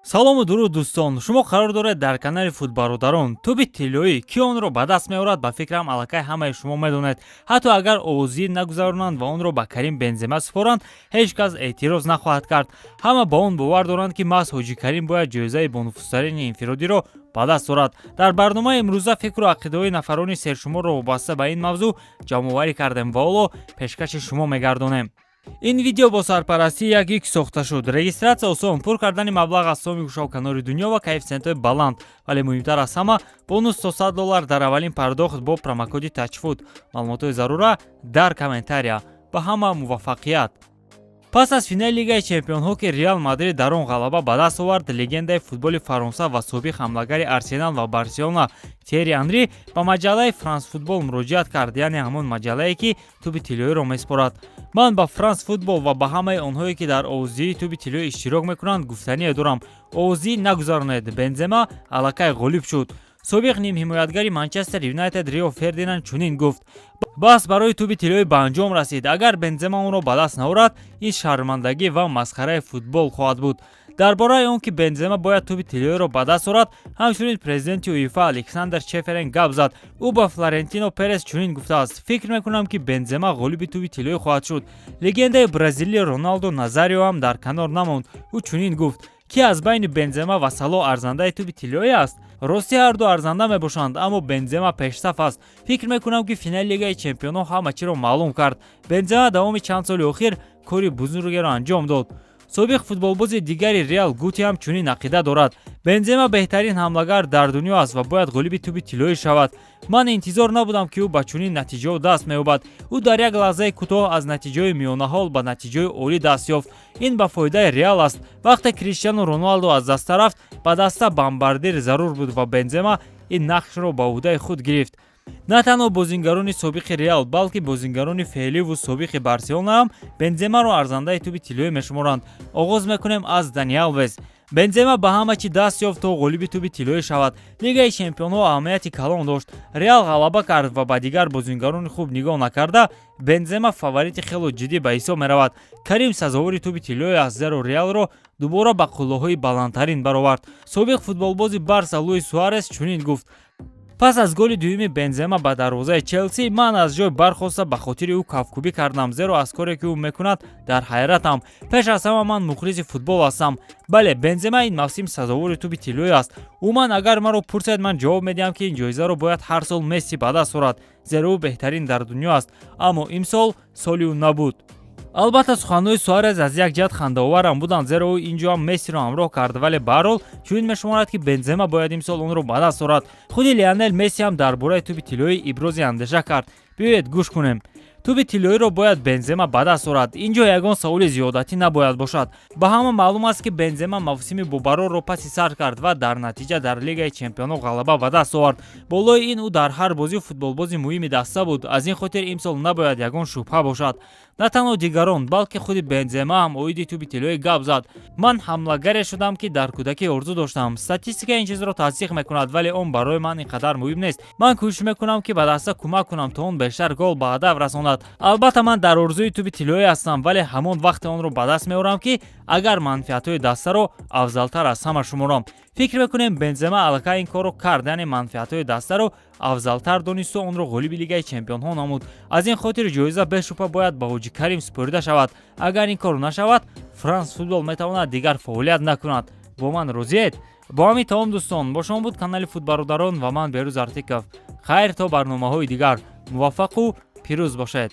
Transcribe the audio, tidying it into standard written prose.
Салому дуруд, дӯстон! Шумо қарор доред дар канали Футбародарон. Тӯби тиллоӣ, кӣ онро ба даст меорад, ба фикрам, аллакай ҳамаи шумо медонед. Ҳатто агар овоздиҳӣ нагузаронанд ва онро ба Карим Бензема супоранд, ҳеҷ кас эътироз нахоҳад кард. Ҳама ба он бовар доранд, ки маҳз Ҳоҷи Карим бояд ҷоизаи бонуфузтарини инфиродиро ба даст орад. Дар барномаи имрӯза фикру ақидаҳои нафарони сершуморро вобаста ба ин мавзӯъ ҷамъоварӣ кардем ва ҳоло пешкаши шумо мегардонем. Ин видео бо сарпарастии як ик сохта шуд. Регистрация осон, пур кардани маблағ аз соми гӯшаву дунё ва коэффисиентҳои баланд, вале муҳимтар аз ҳама, бонус то 100 доллар дар аввалин пардохт бо промокоди ТАЧФУТ. Маълумотҳои зарура дар комментария. Ба ҳама муваффақият! Пас аз финали Лигаи чемпионҳо, ки Реал Мадрид дар он ғалаба ба даст овард, легендаи футболи Фаронса ва собиқ ҳамлагари Арсенал ва Барселона Тери Анри ба маҷаллаи Франс Футбол муроҷиат кард, яъне ҳамон маҷаллае, ки тӯби тиллоиро месупорад. «Ман ба Франс Футбол ва ба ҳамаи онҳое, ки дар овоздиҳии тӯби тиллоӣ иштирок мекунанд, гуфтание дорам: овоздиҳӣ нагузаронед, Бензема аллакай ғолиб шуд». Собиқ нимҳимоятгари Манчестер Юнайтед Рио Фердинанд чунин гуфт: «Баҳс барои тӯби тиллоӣ ба анҷом расид. Агар Бензема онро ба даст наорад, ин шармандагӣ ва масхараи футбол хоҳад буд». Дар бораи он ки Бензема бояд тӯби тиллоиро ба даст орад, ҳамчунин президенти УЕФА Александр Чеферин гап зад. Ӯ ба Флорентино Перес чунин гуфтааст: «Фикр мекунам, ки Бензема ғолиби тӯби тиллоӣ хоҳад шуд». Легендаи бразилӣ Роналдо Назарио ҳам дар канор намонд. Ӯ чунин гуфт: «Кӣ аз байни Бензема ва Сало арзандаи тӯби тиллоӣ аст? Ростӣ, ҳарду арзанда мебошанд, аммо Бензема пешсаф аст. Фикр мекунам, ки финали Лигаи чемпионҳо ҳама чиро маълум кард. Бензема давоми чанд соли охир кори бузургеро анҷом дод». Собиқ футболбози дигари Реал Гути ҳам чунин ақида дорад: «Бензема беҳтарин ҳамлагар дар дунё аст ва бояд ғолиби тӯби тиллоӣ шавад. Ман интизор набудам, ки ӯ ба чунин натиҷаҳо даст меёбад. Ӯ дар як лаҳзаи кӯтоҳ аз натиҷаҳои миёнаҳол ба натиҷаҳои олӣ даст ёфт. Ин ба фоидаи Реал аст. Вақте Криштиану Роналдо аз даста рафт, ба даста бомбардир зарур буд ва Бензема ин нақшро ба ӯҳдаи худ гирифт». На танҳо бозингарони собиқи Реал, балки бозингарони феъливу собиқи Барселона ҳам Бенземаро арзандаи тӯби тиллоӣ мешуморанд. Оғоз мекунем аз Дани Алвес. «Бензема ба ҳама чӣ даст ёфт то ғолиби тӯби тиллоӣ шавад. Лигаи чемпионҳо аҳамияти калон дошт. Реал ғалаба кард ва ба дигар бозингарони хуб нигоҳ накарда, Бензема фаворити хело ҷиддӣ ба ҳисоб меравад. Карим сазовори тӯби тиллоӣ аст, зеро Реалро дубора ба қуллаҳои баландтарин баровард». Собиқ футболбози Барса Луис Суарес чунин гуфт: «Пас аз голи дуюми Бензема ба дарвозаи Челси ман аз ҷой бархоста, ба хотири ӯ кафкӯбӣ кардам, зеро аз коре, ки ӯ мекунад, дар ҳайратам. Пеш аз ҳама ман мухлиси футбол ҳастам. Бале, Бензема ин мавсим сазовори тӯби тиллоӣ аст. Умуман, агар маро пурсед, ман ҷавоб медиҳам, ки ин ҷоизаро бояд ҳар сол Месси ба даст орад, зеро ӯ беҳтарин дар дунё аст, аммо имсол соли ӯ набуд». Албатта, суханҳои Суарез аз як ҷиҳат хандаоварам буданд, зеро ӯ ин ҷо ҳам Мессиро ҳамроҳ кард, вале баҳарҳол чунин мешуморад, ки Бензема бояд имсол онро ба даст орад. Худи Лионел Месси ҳам дар бораи тӯби тиллоӣ ибрози андеша кард. Биёед, гӯш кунем. «Тӯби тиллоиро бояд Бензема ба даст орад. Ин ҷо ягон саволи зиёдатӣ набояд бошад. Ба ҳама маълум аст, ки Бензема мавсими бобарорро паси сар кард ва дар натиҷа дар Лигаи чемпионҳо ғалаба ба даст овард. Болои ин, ӯ дар ҳар бозӣ футболбози муҳими даста буд. Аз ин хотир имсол набояд ягон шубҳа бошад». На танҳо дигарон, балки худи Бензема ҳам оиди тӯби тиллоӣ гап зад. «Ман ҳамлагаре шудам, ки дар кӯдакӣ орзу доштам. Статистика ин чизро тасдиқ мекунад, вале он барои ман ин қадар муҳим нест. Ман кӯшиш мекунам, ки ба даста кӯмак кунам, то он бештар гол ба ҳадаф расонад. Албатта, ман дар орзуи тӯби тиллоӣ ҳастам, вале ҳамон вақте онро ба даст меорам, ки агар манфиатҳои дастаро афзалтар аз ҳама шуморам. Фикр мекунем, Бензема аллакай ин корро кард, яъне манфиатҳои дастаро афзалтар донисту онро ғолиби Лигаи чемпионҳо намуд. Аз ин хотир ҷоиза бешубҳа бояд ба Ҳоҷи Карим супорида шавад. Агар ин кор нашавад, Франс Футбол метавонад дигар фаъолият накунад. Бо ман розиед?» Бо ҳамин тамом, дӯстон. Бо шумо буд канали Футбародарон ва ман, Берӯз Артиков. Хайр, то барномаҳои дигар, муваффақу пирӯз бошед.